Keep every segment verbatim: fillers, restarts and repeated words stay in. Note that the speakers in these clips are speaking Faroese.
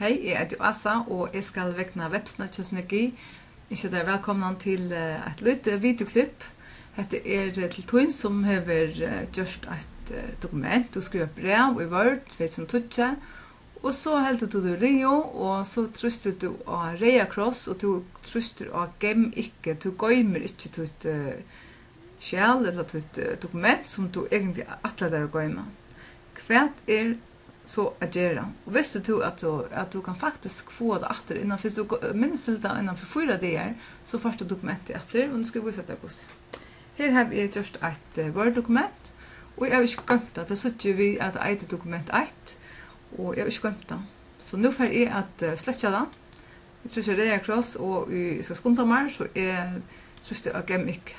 Hey, eg eiti Ása, og eg skal vegna vepsuna hjá Synergi ynskja tær vælkomnan til, eh, eitt lítið videoklipp. Hetta er, eh, til tín, sum hevur, eh, gjørt eitt, eh, dokument, tú skrivar bræv í Word tvey túsund og tíggju, og so heldur tú teg liðug, og so trýstir tú á reyða kross, og tú trýstir á Geym ikki, tú goymir ikki títt, eh, skjal ella títt, eh, dokument, sum tú eigentliga ætlar tær at goyma. Hvat er so at gera? Og visti tú, at tú, at tú kann faktisk fáa tað aftur innan, fyrst tú go-, minst til tað innan fyri fýra dagar, so fært tú dokumentið aftur, og nú skal eg vísa tær hvussu. Her havi eg gjørt eitt, eh, Word-dokument, og eg havi ikki goymt tað. Tað síggi eg við, at tað eitur dokument eitt, og eg havi ikki goymt tað. So nú fari eg at, eh, sløkkja tað. Eg trýsti á reyða kross, og í, eg skal skunda mær, so eg trýsti á Geym ikki.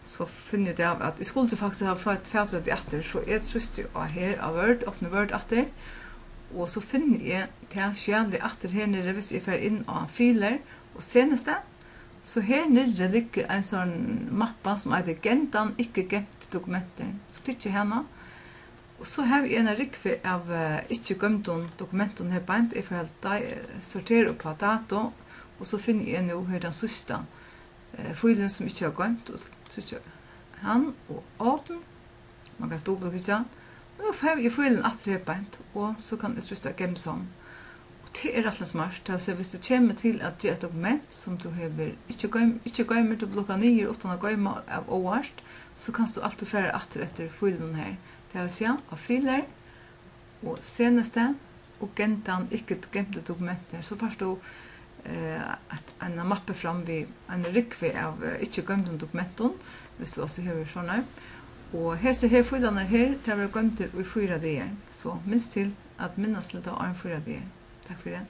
So finni eg út av, at eg skuldi faktiskt hava fæ-, fatur í tí aftur, so eg trýsti á her á Word, opni Word aftur, og so finni eg tað skjalið aftur her niðri, viss eg fari inn á Filer og Seneste. So her niðri liggur ein sånn mappa, sum eitur Gendan, ikki goymd dokumenter. So tykki eg hana. Og so havi eg eina rúgvu av, eh, ikki goymdum dokumentum her beint. Eg fari at da-, eh, sortera upp á dato, og so finni eg nú her tann síðsta, eh, fílin, sum ikki var goymd, og trýsti hann og opn. Man kann dupultklikka. Og nú havi eg fílin aftur her beint, og so kann eg trýsta Geym som. Og tað er rættiliga smart. Tað vil siga, viss tú kemur til at gera eitt dokument, sum tú hevur ikki goym-, ikki goymir, tú blokar niður uttan at goyma av óvart, so kanst tú altíð fara aftur eftir fílunum her. Tað vil siga, á Filer og Seneste og Gendan, ikki goymdu dokumenter, so fært tú, eh, eitt, eina mappu fram við eini rúgvu av, eh, ikki goymdum dokumentum, viss tú altso hevur sovorðnar. Og hesir her fílarnir her, teir verða goymdir í fýra dagar. So minst til at minnast til tað áðrenn fýra dagar. Takk fyri.